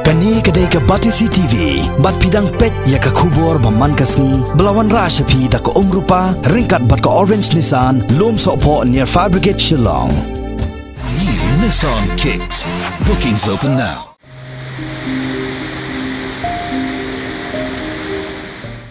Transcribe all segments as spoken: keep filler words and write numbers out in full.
Kane ka dei ka Batesi T V, bad phi dang peit ïa ka khubor ba man ka sngi, ba la wanrah sha phi da ka Umrupa, ryngkat bad ka Orange Nissan, Lumsohphoh near Fire Brigade Shillong. New Nissan Kicks. Bookings open now.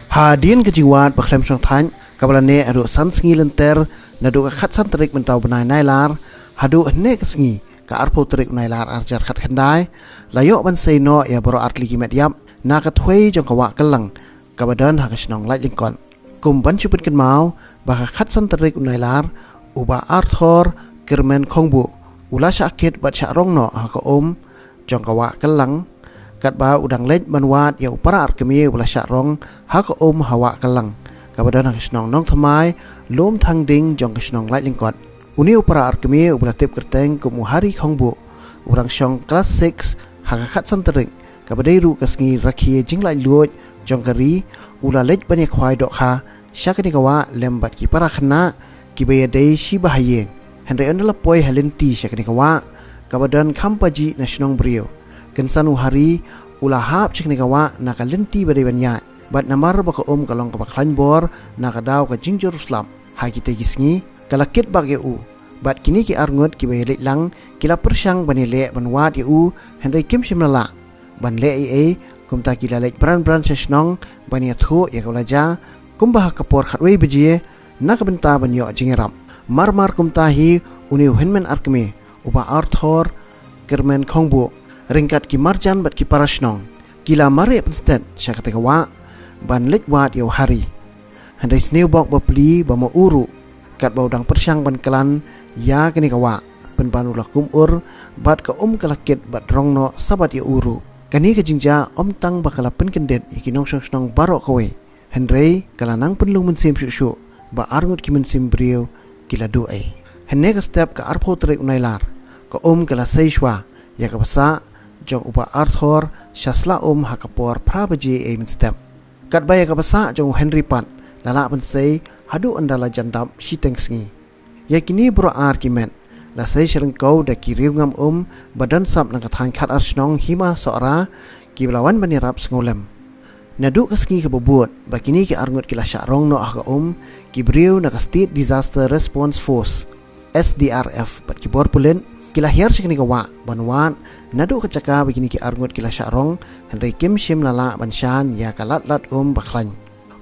Hadien ka jingwad ba khlem shong thait, kaba la neh haduh san sngi lynter, naduh ka khatsan tarik mynta u bnai Nailar, haduh hynne ka sngi, ka arphew tarik u Nailar arhajar khatkhyndai, la ïoh ban sei noh ïa baroh artylli ki met ïap, na ka thwei jong ka wah Kyllang, kaba don ha ka shnong Laitlyngkot. Kum ban shu pynkynmaw, ba ka khatsan tarik u Nailar, u Bah Arthur Kyrmen Khongbuh, u la shah kit bad shah rong noh ha ka um jong ka wah Kyllang, katba u dang leit ban wad ïa u para arkmie uba la shah rong ha ka um ha wah Kyllang, kaba don ha ka shnong Nongthymmai, Lumthangding jong ka shnong Laitlyngkot. Une u para arkmie uba la tip kyrteng kum u Hari Khongbuh, uba dang shong klas six ha ka khatsan tarik, kaba dei ruh ka sngi rakhe jinglaitluid jong ka ri, u la leit ban ïakhwai dohkha sha kane ka wah lem bad ki para khynnah kiba ïadei shi bahaïing. Hynrei ynda la poi ha lynti sha kane ka wah, kaba don kham pajih na shnong briew, kynsan u Hari u la hap sha kane ka wah na ka lynti ba dei ban ïaid, bad namar ba ka um ka long kaba khlaiñ bor na ka daw ka jingjur u slap ha kitei ki sngi, ka la kit bak ïa u. Bad kine ki arngut kiba ïaleit lang ki la pyrshang ban ïaleh ban wad ïa u, hynrei kim shym la lah ban leh ei ei, kumta ki la leit bran bran sha shnong ban ïathuh ïa kaba la jia, kumba ha ka por khatwei baje, na ka bynta ban ïoh jingïarap. Mar mar kumta hi, une u hynmen arkmie, u Bah Arthur Kyrmen Khongbuh, ryngkat ki marjan bad ki para shnong, ki la mareh pynstet sha katei ka wah ban leit wad ïa u Hari. Hynrei sniew bok bapli ba ma u ruh, katba u dang pyrshang ban klan ïa kane ka wah, pynban u la kum ur, bad ka um ka la kit bad rong noh sabad ïa u ruh. Kane ka jingjia ym tang ba ka la pynkyndit ïa ki nongshong shnong baroh kawei, hynrei ka la nang pynlung mynsiem shuh shuh ba arngut ki mynsiem briew ki la duh ei. Hynne ka step ka arphew tarik u Nailar, ka um ka la sei shuwa ïa kaba sah jong u Bah Arthur sha sla um ha ka por phra baje ei mynstep. Katba ïa kaba sah jong u Henry pat la lah ban sei haduh ynda la jan dap shiteng sngi. Ïa kine baroh ar ki met la sei sha ryngkew da ki riew ngam um ba don sap na ka thaiñ khatar shnong Hima Sohra, kiba la wan ban ïarap sngewlem. Naduh ka sngi kaba bud ba kine ki arngut ki la shah rong noh ha ka um, ki briew na ka State Disaster Response Force, S D R F, bad ki bor pulit ki la hiar sha kane ka wah ban wad naduh ka jaka ba kine ki arngut ki la shah rong, hynrei kim shym la lah ban shan ïa ka lad lad um ba khlaiñ.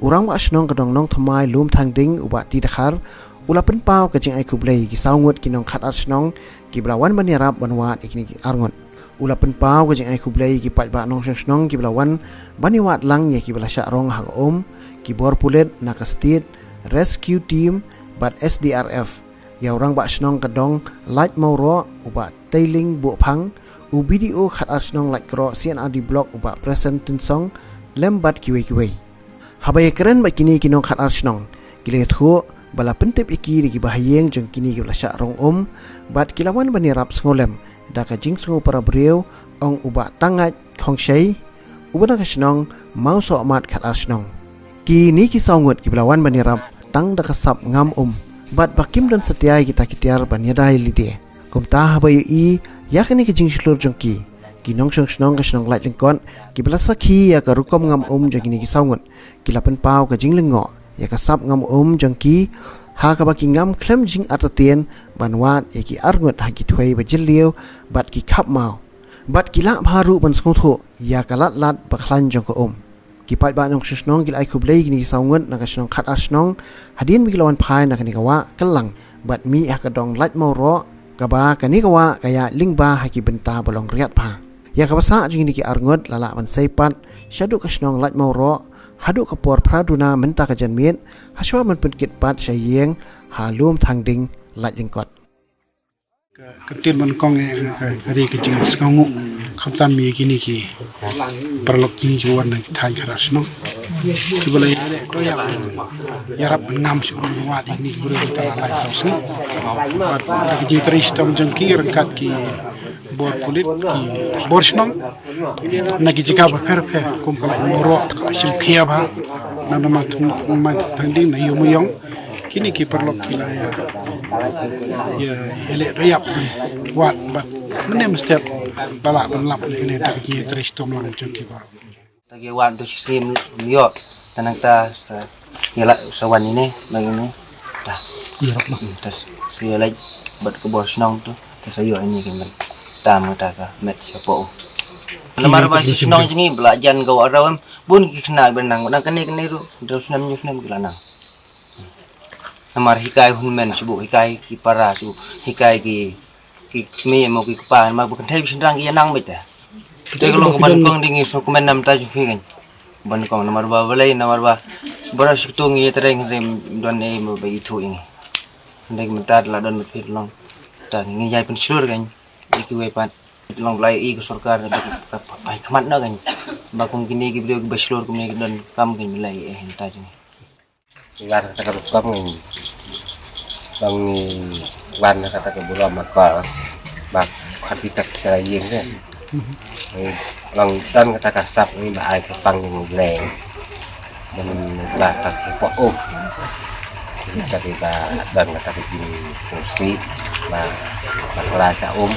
U rangbah shnong ka dong Nongthymmai Lumthangding, u Bah T Dkhar, u la pynpaw ka jingai khublei ïa ki saw ngut ki nongkhatar shnong kiba la wan ban ïarap ban wad ïa kine ki arngut. U la pynpaw ka jingai khublei ïa ki paidbah nongshong shnong kiba la wan ban ïawad lang ïa kiba la shah rong ha ka um, ki bor pulit na ka State Rescue Team bad S D R F, ïa u rangbah shnong ka dong Laitumkhrah, u Bah Teiling Buhphang, u B D O khatar shnong Laitumkhrah C and R D Block, u Bah Present Tynsong, lem bad kiwei kiwei. Haba ïakren bad kine ki nongkhatar shnong, ki la ïathuh ba la pyntip ïa ki da ki bahaïing jong kine kiba la shah rong um, bad ki la wan ban ïarap sngewlem da ka jingsngew para briew, ong u Bah Tangait Khongshei, uba na ka shnong Mawsohmat khatar shnong. Kine ki saw ngut kiba la wan ban ïarap tang da ka sap ngam um, bad ba kim don satia ïa kita ki tiar ban ïada ïa lade. Kumta haba ïohi ïa kane ka jingshlur jong ki, ki nongshong shnong ka shnong Laitumkhrah, kiba la sakhi ïa ka rukom ngam um jong kine ki saw ngut, ki la pynpaw ka jinglyngngoh ïa ka sap ngam um jong ki, ha kaba ki ngam khlem jingartatien ban wad ïa ki arngut ha ki thwei ba jylliew bad ki khap maw. Bad ki lah bha ruh ban sngewthuh ïa ka lad lad ba khlaiñ jong ka um. Ki paidbah nongshong shnong ki la ai khublei ïa kine ki saw ngut na ka shnong khatar shnong, hadien ba ki la wan phai na kane ka wah Kyllang bad mih ha ka dong Laitumkhrah, kaba kane ka wah ka ïaid lyngba ha ki bynta ba long riat bha. Ïa kaba sah jong kine ki arngut la lah ban sei pat shaduh ka shnong Laitumkhrah haduh ka por phra duna mynta ka janmiet, hashwa ban pynkit pat sha ïing ha Lumthangding, Laitumkhrah. Ka ktien ba nyngkong eh, ka, ka dei ka jingsngewnguh khamtam ïa kine ki paralok, kine ki wan na ki thaiñ khatar shnong, kiba la ïaleh to ïa, ïarap ban ngam shuh ban wad ïa kine ki briew mynta la lai saw sngi. Bad da ka jingtrei shitom jong ki ryngkat ki bor pulit, ki bor shnong na ki jaka bapher bapher, kum ka Laitumkhrah, ka Shymkhia bha, na, na Lumthangding, na Ïewmawïong. Kine ki paralok ki la ïa, ïa, ïa leh da ïap, wad bad mynne mynstep ba lah ban lap ïa kine da ki trei shitom lang jong ki baroh. Ta ki wad tu shi sngi ym ïoh, ta nangta sa ïa la sa wan ine, ba ine. Ta. Ïa rap lah. Hmm, ta sa ïa leit bad ka bor shnong tu, ta sa ïoh ine ki met. Ta ma ta ka met sa poh. Namar ba shi shnong jong ngi ba la jan ka wad raw em, bun ki khynnah ba nang, nang kane kane ruh, dau snem hynñiew snem ki la nang. Namar hikai hun men shu hikai ki para shu hikai ki, ki kmie mo ki kpa, namar ba kynthei ba shynrang ki ïa nang beit te. Te ka long ka ban kong ding ngi shu kmen namar ta jong phi kan. Ban kong namar ba balei namar ba baroh shi ktu ngi ïa trei ngi rim don ei mo ba ithuh ïa ngi. Hynrei mynta la don ba phi long ta ngi ïa pynshlur kan. Ïa kiwei pat long ba la ïohi ka sorkar ba ka, ka, ka, ka khmat noh kan. Ba kum kine ki briew kiba shlur kumne ki donkam kan ba la ïohi eh mynta jong ngi. Wan kata ka rukom ngi. Long ngi wan kata ka burom ma kol. Ba khot kita kita ïing ke. Ngi long don kata ka sap ngi ba ai ka pang ngi ngi leng. Men ba tas hi po um. Kita di ba don kata ka jing fungsi ba ba kala sa um.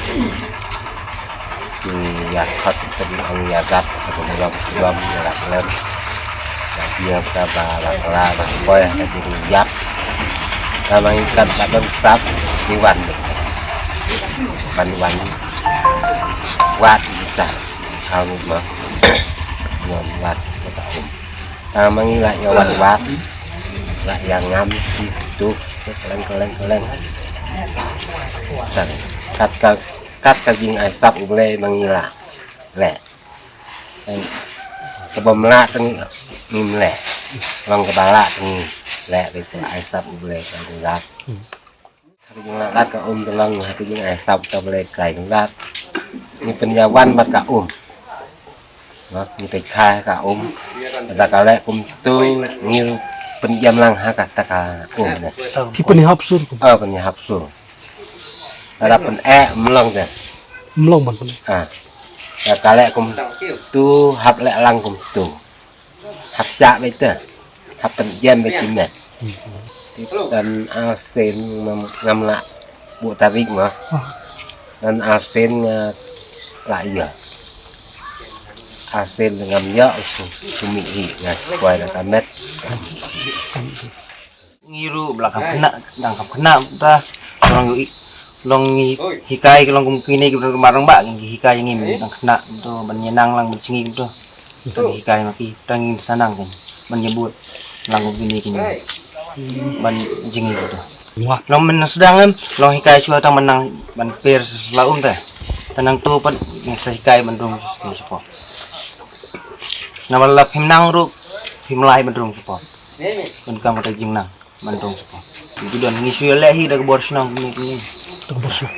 Ki ïa khot ka ding ong ïa dap ka ding lom lom ïa dap lem. Ba ïa ka ba ba kla ba poi ka ding ïap. Ka mang ikat ba dong sap di wan. Wan wan. Wat kita. Kau ma. Wan wat ka um. Ka mang ila ïa wat wat. La ïa ngam ti stuk keleng keleng keleng. Kat ka kat ka jing ai sap u Blei mang ila. Le. Ka bom la teng ngim le. Long ka bala teng le ka ai sap u Blei ka jing lat. Ka jing lat ka um telang ka jing ai sap ka Blei ka jing lat. Ni penjawan mat ka um. Ngi peit khai ka um. Da ka leh kumtu ngi pynjam lang ha kata ka um ne. Ki pynhap sur. Oh, pynhap sur. Da pyn eh mlong te. Mlong ban pyn. Ah. Da ka leh kumtu hap leh lang kumtu. Hap syak beit te. Hap pynjam beit te met. Dan asen ngam la bu tarik ma. Dan asen nga la ïa. Asen ngam ïa su sumi hi nga kwai da ka met. Ngi ruh ba la kam kena, dang kam kena ta. Long ïohi, long ngi hikai ki long kum kine ki ba dang marang ba ngi hikai ngi dang kena tu ban ïa nang lang ban sngi tu. Tang hikai ma ki tang ngin sa nang kan ban ïa bud lang kum kine kine ban jingim tu. Long men sdang em long hikai shuwa tang ban nang ban per sla um te. Tang nang tu pat ngin sa hikai ban rung sdang shuwa. Namar la phim nang ruh phim lai ban rung shuwa. Ban kam kata jingnang ban rung shuwa. Ju don ngi shu ïa leh hi da ka bor shnong kine kine. Da ka bor shnong.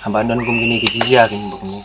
Haba don kum kine ki jia kine ba kine.